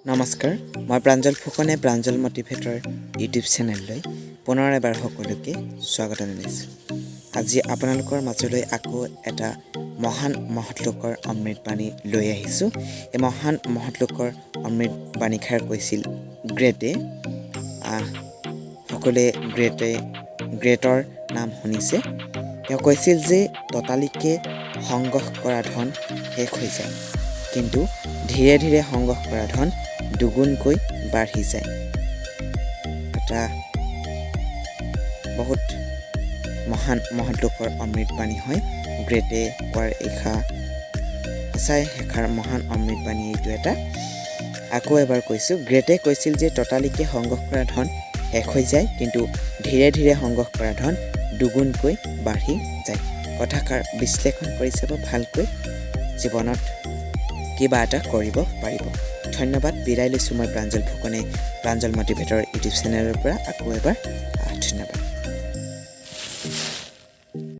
নমস্কাৰ, মই প্ৰাঞ্জল ফুকনে প্ৰাঞ্জল মটিভেটৰ ইউটিউব চেনেললৈ পুনৰ এবাৰ সকলোকে স্বাগতম জনাইছোঁ। আজি আপোনালোকৰ মাজলৈ আকৌ এটা মহান মহৎলোকৰ অমৃত বাণী লৈ আহিছোঁ। এই মহান মহৎলোকৰ অমৃত বাণীষাৰ কৈছিল গ্ৰেটে। সকলোৱে গ্ৰেটৰ নাম শুনিছে। তেওঁ কৈছিল যে ততালিকে সংগ্ৰহ কৰা ধন শেষ হৈ যায়, কিন্তু ধীৰে ধীৰে সংগ্ৰহ কৰা ধন দুগুণকৈ বাঢ়ি যায়। এটা বহুত মহান মহৎলোকৰ অমৃত বাণী হয়। গ্ৰেটে কোৱাৰ এইষাৰ সঁচাই এষাৰ মহান অমৃত বাণী এইটো এটা। আকৌ এবাৰ কৈছোঁ, গ্ৰেটে কৈছিল যে ততালিকে সংগ্ৰহ কৰা ধন শেষ হৈ যায়, কিন্তু ধীৰে ধীৰে সংগ্ৰহ কৰা ধন দুগুণকৈ বাঢ়ি যায়। কথাষাৰ বিশ্লেষণ কৰি চাব ভালকৈ, জীৱনত কিবা এটা কৰিব পাৰিব। ধন্যবাদ, বিদায় লৈছোঁ। মই প্ৰাঞ্জল ফুকনে, প্ৰাঞ্জল মটিভেটৰ ইউটিউব চেনেলৰ পৰা আকৌ এবাৰ ধন্যবাদ।